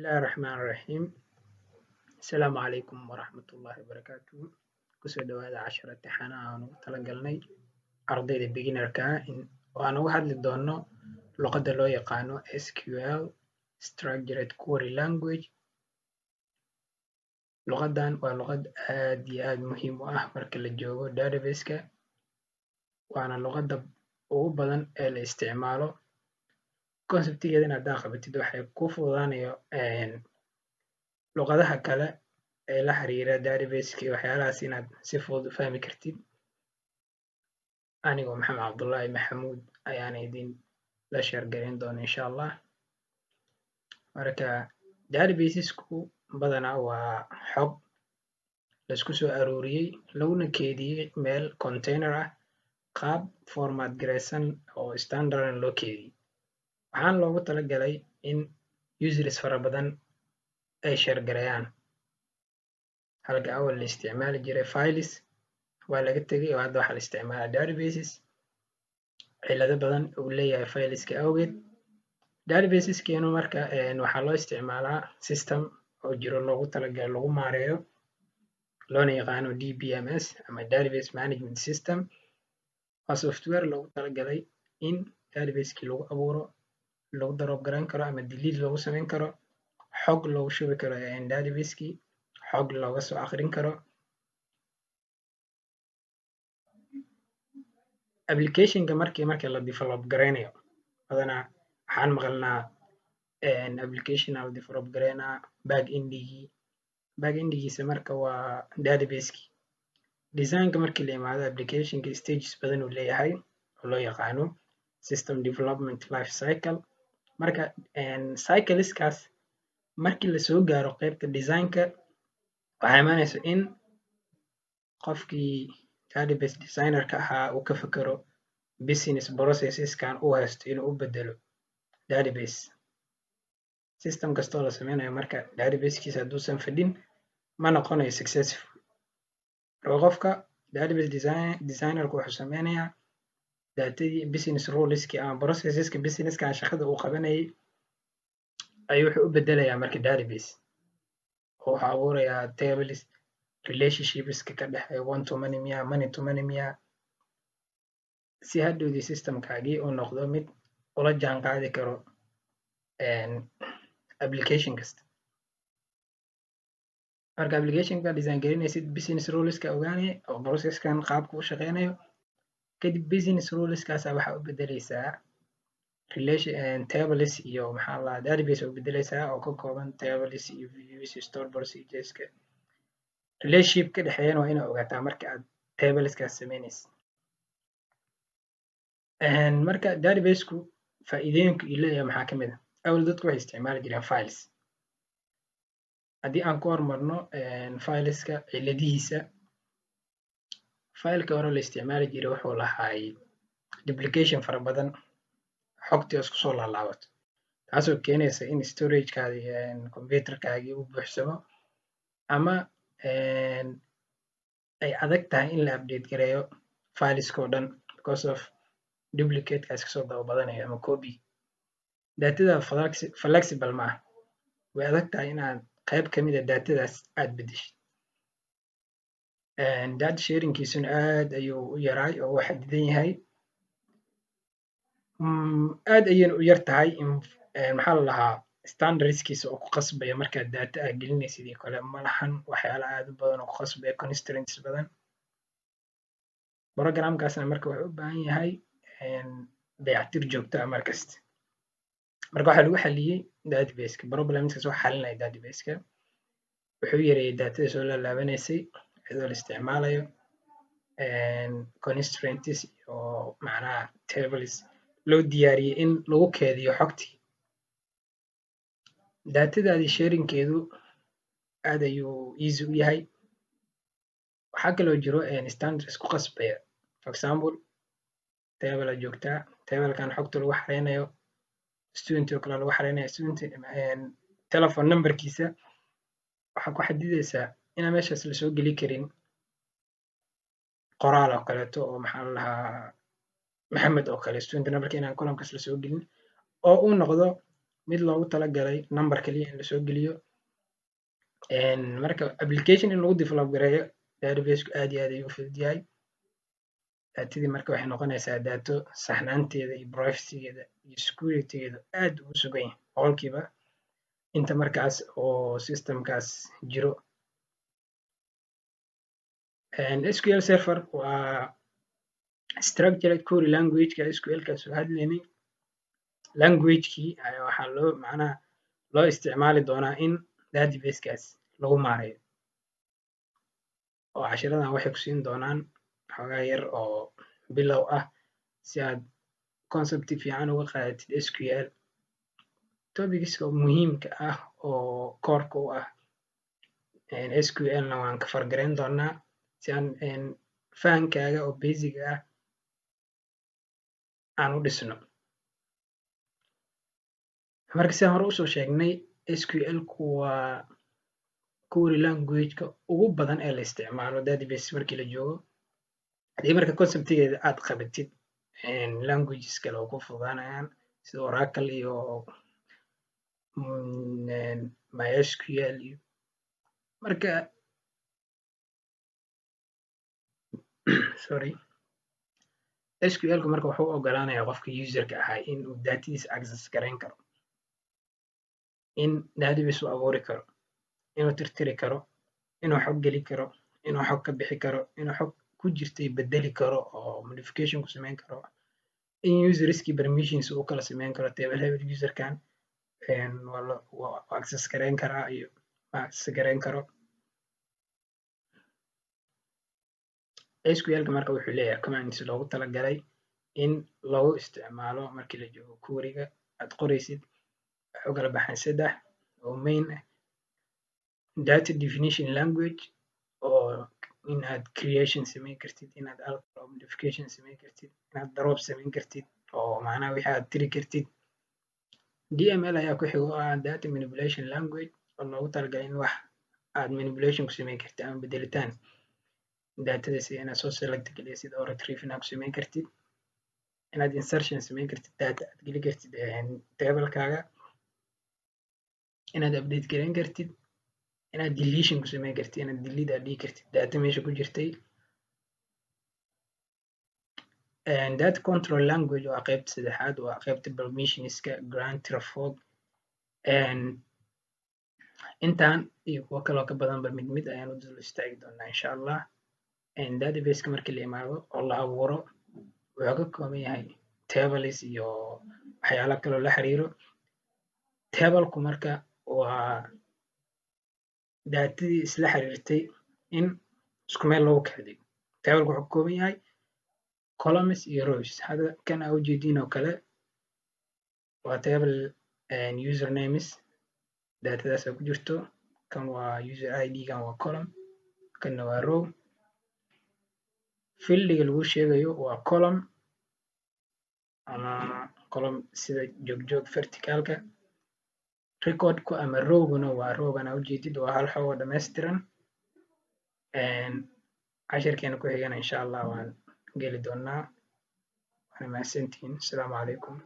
Bismillahi Raxmaani Raxiim. Asalaamu calaykum waraxmatullaahi wabarakaatuhu. Kusoo dhawaada cashar imtixaanaha aan ugu talagalnay ardayda beginnerka ah oo aan uga hadli doono luqadda loo yaqaano SQL, Structured Query Language. Luqaddan waa luqad aad iyo aad muhiim u ah marka la joogo database-ka, waana luqadda ugu badan ee la isticmaalo. Conceptigeedana haddaa qabatid, waxay ku fududaanayo luqadaha kale ee la xiriira database-ka iyo waxyaalahaas inaad si fudud u fahmi kartid. Anigoo Maxamed Cabdullaahi Maxamuud ayaana idin la share gareyn doona, insha Allah. Marka databasesku badanaa waa xog laisku soo aruuriyey, laguna keydiyey meel container ah, qaab format gareysan oo standard loo keydiyey. Waxaana loogu talagalay in users fara badan ay share gareeyaan. Halka awal la isticmaali jiray files, waa laga tegay oo hadda waxaa la isticmaalaa databases, cillado badan uu leeyahay fileska awgeed. Databaseskeenu marka waxaa loo isticmaalaa system oo jiro loogu talagalay lagu maareeyo, loona yaqaano DBMS ama database management system. Waa software loogu talagalay in databaseki lagu abuuro, lagu drop gareyn karo ama delete loogu sameyn karo, xog loogu shubi karo databaseki, xog looga soo akrin karo. Applicationka markii la develop gareynayo, badanaa waxaan maqalnaa application aa la develop gareynaa, back endigii, back endigiisa marka waa databaseki. Designka markii la imaado, applicationka stages badan uu leeyahay oo loo yaqaano system development life cycle. Marka cycleskaas markii lasoo gaaro qaybta designka, waxaa imaanaysa in qofkii database designerka ahaa uu ka fekero business processeskan uu haysto inuu u bedelo database. System kastoo la sameynayo marka databasekiisa hadduusan fadhin, ma noqonayo successful. Marka qofka database designerku wuxuu sameynayaa datadii business ruleski ama processeska businesskan shaqada uu qabanayay ayuu wuxuu u bedelayaa marka database, oo wuxuu abuurayaa tables, relationshipska ka dhexeeya, one to many miya, many to many miya, si hadhowdii systemkaagii uu noqdo mid ula jaan qaadi karo application kasta. Marka applicationka design garinaysid, business ruleska ogaanaya oo processkan qaabka u shaqeynayo. Kadib business ruleskaasa waxaa u bedeleysaa relation tables iyo, maxaa la, database u bedeleysaa oo ka kooban tables iyo views iyo store procedureska. Relationship ka dhexeeyana waa inaa ogaataa marka aad tableskaas sameynaysid. Marka databaseku faa'iidooyinka uu leeyahay maxaa kamid ah? Awal dadku waxay isticmaali jireen files. Haddii aan ku hormarno fileska ciladihiisa, fileka hore la isticmaali jiray wuxuu lahaay duplication fara badan, xogtii oo isku soo laalaabato, taasoo keenaysa in storagekaadi computerkaagii uu buuxsamo ama ay adag tahay in la update gareeyo fileska oo dhan because of duplicatekaas kasoo daba badanayo ama copy. Datada flexible ma ah, way adag tahay inaad qayb kamid a datadaas aad bedeshid. Data sharingkiisuna aad ayuu u yaraay oo u xadidan yahay. Aad ayayna u yar tahay in, maxaa la dhahaa, standardskiisa oo ku qasbaya markaad data aad gelinaysid iyo kale ma lahan waxyaala aad u badan oo ku qasbaya, constraints badan. Programkaasna marka wuxuu u baahan yahay dayactir joogto ah markasta. Marka waxaa lagu xaliyey databaseka. Problemskaas wax xalinaya databaseka wuxuu yareeyey datada soo laalaabanaysay iyadoo la isticmaalayo constraints iyo macnaha tables loo diyaariyey in lagu keediyo xogtii. Datadaadii sharingkeedu aad ayuu easy u yahay. Waxaa kaloo jiro standards ku qasbaya. For example, table aad joogtaa, tablekan xogta lagu xareynayo, student oo kale lagu xareynayo, student telephone numberkiisa waxaa ku xadidaysaa inaan meeshaas lasoo geli karin qoraal oo kaleeto oo, maxaa la dhahaa, Maxamed oo kale, student numberka inaan columnkaas lasoo gelin oo uu noqdo mid loogu talagalay number kaliya in lasoo geliyo. Marka application in lagu develop gareeyo databaseku aad iyo aad ayuu u fudud yahay. Datadii marka waxay noqonaysaa data saxnaanteeda iyo privacygeeda iyo securitygeeda aad ugu sugan yahay boqolkiiba inta markaas oo systemkaas jiro. SQL Server waa structured query language-ka SQL-ka soo hadlaynay. Language-kii ayaa waxaa loo macnaha loo isticmaali doonaa in database-kaas lagu maareeyo, oo cashiradan waxay ku siin doonaan xoogaa yar oo bilow ah si aad concept fiican uga qaadatid SQL. Topicska muhiimka ah oo core-ka u ah SQL-na waan ka fargareyn doonaa si aan fahankaaga oo basic ah aan u dhisno. Marka sidaan hore usoo sheegnay, SQL-ku waa query language-ka ugu badan ee la isticmaalo database markii la joogo. Haddii marka conceptigeeda aad qabatid, languages kale oo ku fududaanayaan sida Oracle iyo MySQL iyo marka, sorry, SQL-ku marka wuxuu u ogolaanayaa qofka userka ahaa in uu datadiisa access garayn karo, in database uu abuuri karo, inuu tirtiri karo, inuu xog geli karo, inuu xog ka bixi karo, inuu xog ku jirtay bedeli karo oo modification ku samayn karo, in userskii permissions uu kala samayn karo, table hebel userkan waa la waa access garayn karaa iyo ma access garayn karo. SQL-ka marka wuxuu leeyahay commands loogu talagalay in lagu isticmaalo markii la joogo query-ga aad qoraysid. Waxay u kala baxaan saddex oo main ah: data definition language, oo inaad creation samayn kartid, inaad alter modification samayn kartid, inaad drop samayn kartid, oo macnaha wixii aad tiri kartid. DML ayaa ku xigo, oo ah data manipulation language, oo loogu talagalay in wax aad manipulation ku samayn kartid ama bedelitaan datada, sida inaad soo select geliya, sida oo retrieve inaad ku samayn kartid, inaad insertion samayn kartid, data aad geli kartid tablekaaga, inaad update gareyn kartid, inaad deletion ku samayn kartid, inaad delete aad dhigi kartid data meesha ku jirtay. Data control language waa qaybta saddexaad, waa qaybta permissionska, grant, revoke. Intaan iyo kuwo kaloo ka badanba mid mid ayaan u dul istaagi doonaa, insha Allah. Databaseka markii la imaado oo la abuuro, wuxuu ka kooban yahay tables iyo waxyaalo kaloo la xiriiro. Tableku marka waa datadii isla xiriirtay in isku meel loogu kaydiyo. Tableku wuxuu ka kooban yahay columns iyo rows. Hadda kan aa ujeediin oo kale waa table usernames, datadaas ku jirto. Kan waa user ID, kan waa column, kanna waa row. Fieldiga lagu sheegayo waa column ama column sida joogjoog verticalka. Recordku ama rowguna waa rowgan aa ujeedid, waa hal xog oo dhammaystiran. Cashirkeena ku xigana, insha Allah, waan geli doonaa. Waana mahadsantihiin. Asalaamu calaykum.